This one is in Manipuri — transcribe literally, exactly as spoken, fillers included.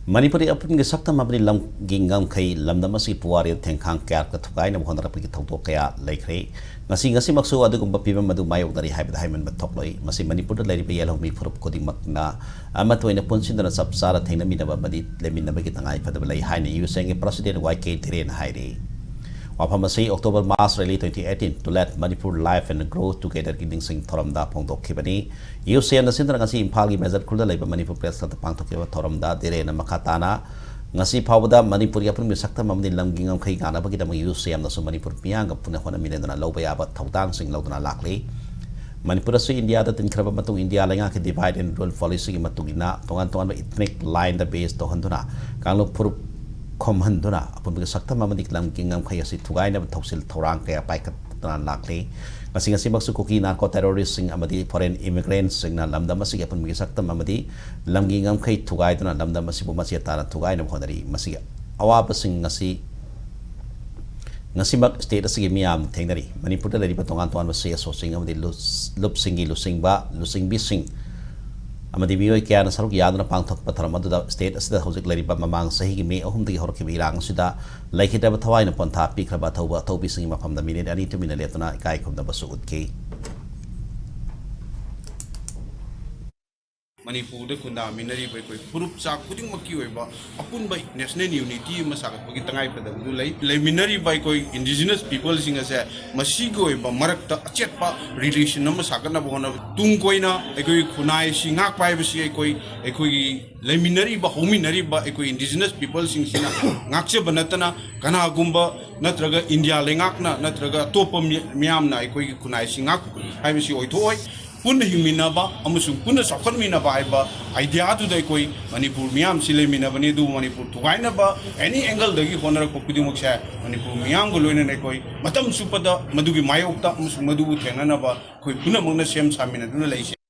ꯃꯅꯤꯄꯨꯔꯤ ꯑꯄꯨꯟꯒꯤ ꯁꯛꯇꯝ ꯑꯃꯗꯤ ꯂꯝꯒꯤ ꯉꯝꯈꯩ ꯂꯝꯗꯝ ꯑꯁꯤꯒꯤ ꯄꯨꯋꯥꯔꯤꯗ ꯊꯦꯡꯈꯥꯡ ꯀꯌꯥꯔꯛꯇ ꯊꯨꯒꯥꯏꯅꯕ ꯍꯣꯠꯅꯔꯛꯄꯒꯤ ꯊꯧꯗꯣꯛ ꯀꯌꯥ ꯂꯩꯈ꯭ꯔꯦ꯫ ꯉꯁꯤ, ꯉꯁꯤꯃꯛꯁꯨ ꯑꯗꯨꯒꯨꯝꯕ ꯐꯤꯕꯝ ꯑꯗꯨ ꯃꯥꯌꯣꯛꯅꯔꯤ ꯍꯥꯏꯕꯗ ꯍꯥꯏꯃꯟꯕ ꯊꯣꯛꯂꯣꯏ꯫ ꯃꯁꯤ ꯃꯅꯤꯄꯨꯔꯗ ꯂꯩꯔꯤꯕ ꯌꯦꯜꯍꯧꯃꯤ ꯐꯨꯔꯨꯞ ꯈꯨꯗꯤꯡꯃꯛꯅ ꯑꯃꯠꯇ ꯑꯣꯏꯅ ꯄꯨꯟꯁꯤꯟꯗꯨꯅ ꯆꯞ ꯆꯥꯅ ꯊꯦꯡꯅꯃꯤꯟꯅꯕ ꯑꯃꯗꯤ ꯂꯩꯃꯤꯟꯅꯕꯒꯤ ꯇꯉꯥꯏ ꯐꯗꯕ ꯂꯩ ꯍꯥꯏꯅ ꯌꯨ ꯁꯤ ꯑꯦꯝꯒꯤ ꯄ꯭ꯔꯁꯤꯗꯦꯟ ꯋꯥꯏ ꯀꯦ ꯙꯤꯔꯦꯟꯅ ꯍꯥꯏꯔꯤ꯫ ꯋꯥꯐꯝ ꯑꯁꯤ October March Rally twenty eighteen to let Manipur live and grow togetherꯒꯤ ꯅꯤꯡꯁꯤꯡ ꯊꯧꯔꯝꯗ ꯐꯣꯡꯗꯣꯛꯈꯤꯕꯅꯤ꯫ ꯌꯨ ꯁꯤ ꯑꯦꯝꯅ ꯁꯤꯟꯗꯨꯅ ꯉꯁꯤ ꯏꯝꯐꯥꯜꯒꯤ ꯃꯦꯖꯔ ꯈꯨꯜꯗ ꯂꯩꯕ ꯃꯅꯤꯄꯨꯔ ꯄ꯭ꯔꯦꯁ ꯀ꯭ꯂꯕꯇ ꯄꯥꯡꯊꯣꯛꯈꯤꯕ ꯊꯧꯔꯝꯗ ꯙꯤꯔꯦꯟꯅ ꯃꯈꯥ ꯇꯥꯅ, ꯉꯁꯤ ꯐꯥꯎꯕꯗ ꯃꯅꯤꯄꯨꯔꯒꯤ ꯑꯄꯨꯟꯕ ꯁꯛꯇꯝ ꯑꯃꯗꯤ ꯂꯝꯒꯤ ꯉꯝꯈꯩ ꯉꯥꯛꯅꯕꯒꯤꯗꯃꯛ ꯌꯨ ꯁꯤ ꯑꯦꯝꯅꯁꯨ ꯃꯅꯤꯄꯨꯔ ꯃꯤꯌꯥꯝꯒ ꯄꯨꯟꯅ ꯍꯣꯠꯅꯃꯤꯟꯅꯗꯨꯅ ꯂꯧꯕ ꯌꯥꯕ ꯊꯧꯗꯥꯡꯁꯤꯡ ꯂꯧꯗꯨꯅ ꯂꯥꯛꯂꯤ꯫ ꯃꯅꯤꯄꯨꯔ ꯑꯁꯤ ꯏꯟꯗꯤꯌꯥꯗ ꯇꯤꯟꯈ꯭ꯔꯕ ꯃꯇꯨꯡ ꯏꯟꯗꯤꯌꯥ ꯂꯩꯉꯥꯛꯀꯤ divide and rule policyꯒꯤ ꯃꯇꯨꯡ ꯏꯟꯅ ꯇꯣꯉꯥꯟ ꯇꯣꯉꯥꯟꯕ ethnic lineꯗ base ꯇꯧꯍꯟꯗꯨꯅ ꯀꯥꯡꯂꯨꯞ ꯐꯨꯔꯨꯞ ꯈꯣꯝꯍꯟꯗꯨꯅ ꯑꯄꯨꯟꯕꯒꯤ ꯁꯛꯇꯝ ꯑꯃꯗꯤ ꯂꯝꯒꯤ ꯉꯝꯈꯩ ꯑꯁꯤ ꯊꯨꯒꯥꯏꯅꯕ ꯊꯧꯁꯤꯜ ꯊꯧꯔꯥꯡ ꯀꯌꯥ ꯄꯥꯏꯈꯠꯇꯨꯅ ꯂꯥꯛꯂꯤ꯫ ꯉꯁꯤ ꯉꯁꯤꯃꯛꯁꯨ ꯀꯨꯀꯤ narco terroristꯁꯤꯡ ꯑꯃꯗꯤ foreign immigrantꯁꯤꯡꯅ ꯂꯝꯗꯝ ꯑꯁꯤꯒꯤ ꯑꯄꯨꯟꯕꯒꯤ ꯁꯛꯇꯝ ꯑꯃꯗꯤ ꯂꯝꯒꯤ ꯉꯝꯈꯩ ꯊꯨꯒꯥꯏꯗꯨꯅ ꯂꯝꯗꯝ ꯑꯁꯤꯕꯨ ꯃꯆꯦꯠ ꯇꯥꯅ ꯊꯨꯒꯥꯏꯅꯕ ꯍꯣꯠꯅꯔꯤ꯫ ꯃꯁꯤꯒꯤ ꯑꯋꯥꯕꯁꯤꯡ ꯉꯁꯤ ꯉꯁꯤꯃꯛ state ꯑꯁꯤꯒꯤ ꯃꯤꯌꯥꯝꯅ ꯊꯦꯡꯅꯔꯤ꯫ ꯃꯅꯤꯄꯨꯔꯗ ꯂꯩꯔꯤꯕ ꯇꯣꯉꯥꯟ ꯇꯣꯉꯥꯟꯕ ꯁꯤ ꯑꯦꯁ ꯑꯣꯁꯤꯡ ꯑꯃꯗꯤ ꯂꯨꯞꯁꯤꯡꯒꯤ ꯂꯨꯆꯤꯡꯕ, ꯂꯨꯆꯤꯡꯕꯤꯁꯤꯡ ꯑꯃꯗꯤ ꯃꯤꯑꯣꯏ ꯀꯌꯥꯅ ꯁꯔꯨꯛ ꯌꯥꯗꯨꯅ ꯄꯥꯡꯊꯣꯛꯄ ꯊꯧꯔꯝ ꯑꯗꯨꯗ state ꯑꯁꯤꯗ ꯍꯧꯖꯤꯛ ꯂꯩꯔꯤꯕ ꯃꯃꯥꯡ ꯆꯍꯤꯒꯤ ꯃꯦ ꯑꯍꯨꯝꯗꯒꯤ ꯍꯧꯔꯛꯈꯤꯕ ꯏꯔꯥꯡ ꯑꯁꯤꯗ ꯂꯩꯈꯤꯗ꯭ꯔꯕ ꯊꯋꯥꯏꯅ ꯄꯣꯟꯊꯥ ꯄꯤꯈ꯭ꯔꯕ ꯑꯊꯧꯕ ꯑꯊꯧꯕꯤꯁꯤꯡꯒꯤ ꯃꯐꯝꯗ ꯃꯤꯅꯤꯠ ꯑꯅꯤ ꯇꯨꯃꯤꯟꯅ ꯂꯦꯞꯇꯨꯅ ꯏꯀꯥꯏ ꯈꯨꯝꯅꯕꯁꯨ ꯎꯠꯈꯤ꯫ ꯃꯅꯤꯄꯨꯔꯗ ꯈꯨꯟꯗꯥꯃꯤꯟꯅꯔꯤꯕ ꯑꯩꯈꯣꯏ ꯐꯨꯔꯨꯞ ꯆꯥ ꯈꯨꯗꯤꯡꯃꯛꯀꯤ ꯑꯣꯏꯕ ꯑꯄꯨꯟꯕ national unity ꯑꯃ ꯁꯥꯒꯠꯄꯒꯤ ꯇꯉꯥꯏꯐꯗꯕꯗꯨ ꯂꯩ꯫ ꯂꯩꯃꯤꯟꯅꯔꯤꯕ ꯑꯩꯈꯣꯏ indigenous peopleꯁꯤꯡ ꯑꯁꯦ ꯃꯁꯤꯒꯤ ꯑꯣꯏꯕ ꯃꯔꯛꯇ ꯑꯆꯦꯠꯄ relation ꯑꯃ ꯁꯥꯒꯠꯅꯕ ꯍꯣꯠꯅꯕ, ꯇꯨꯡ ꯀꯣꯏꯅ ꯑꯩꯈꯣꯏꯒꯤ ꯈꯨꯟꯅꯥꯏ ꯑꯁꯤ ꯉꯥꯛꯄ ꯍꯥꯏꯕꯁꯤ ꯑꯩꯈꯣꯏ ꯑꯩꯈꯣꯏꯒꯤ ꯂꯩꯃꯤꯟꯅꯔꯤꯕ ꯍꯧꯃꯤꯟꯅꯔꯤꯕ ꯑꯩꯈꯣꯏ indigenous peopleꯁꯤꯡꯁꯤꯅ ꯉꯥꯛꯆꯕ ꯅꯠꯇꯅ ꯀꯅꯥꯒꯨꯝꯕ ꯅꯠꯇ꯭ꯔꯒ ꯏꯟꯗꯤꯌꯥ ꯂꯩꯉꯥꯛꯅ ꯅꯠꯇ꯭ꯔꯒ ꯑꯇꯣꯞꯄ ꯃꯤ-, ꯃꯤꯌꯥꯝꯅ ꯑꯩꯈꯣꯏꯒꯤ ꯈꯨꯟꯅꯥꯏ ꯑꯁꯤ ꯉꯥꯛꯄ ꯍꯥꯏꯕꯁꯤ ꯑꯣꯏꯊꯣꯛꯑꯣꯏ꯫ ꯄꯨꯟꯅ ꯍꯤꯡꯃꯤꯟꯅꯕ ꯑꯃꯁꯨꯡ ꯄꯨꯟꯅ ꯆꯥꯎꯈꯠꯃꯤꯟꯅꯕ ꯍꯥꯏꯕ ideaꯗꯨꯗ ꯑꯩꯈꯣꯏ ꯃꯅꯤꯄꯨꯔ ꯃꯤꯌꯥꯝꯁꯤ ꯂꯩꯃꯤꯟꯅꯕꯅꯤ꯫ ꯑꯗꯨꯕꯨ ꯃꯅꯤꯄꯨꯔ ꯊꯨꯒꯥꯏꯅꯕ any angleꯗꯒꯤ ꯍꯣꯠꯅꯔꯛꯄ ꯈꯨꯗꯤꯡꯃꯛꯁꯦ ꯃꯅꯤꯄꯨꯔ ꯃꯤꯌꯥꯝꯒ ꯂꯣꯏꯅꯅ ꯑꯩꯈꯣꯏ ꯃꯇꯝ ꯆꯨꯞꯄꯗ ꯃꯗꯨꯒꯤ ꯃꯥꯌꯣꯛꯇ ꯑꯃꯁꯨꯡ ꯃꯗꯨꯕꯨ ꯊꯦꯡꯅꯅꯕ ꯑꯩꯈꯣꯏ ꯄꯨꯝꯅꯃꯛꯅ ꯁꯦꯝ ꯁꯥꯃꯤꯟꯅꯗꯨꯅ ꯂꯩꯁꯦ꯫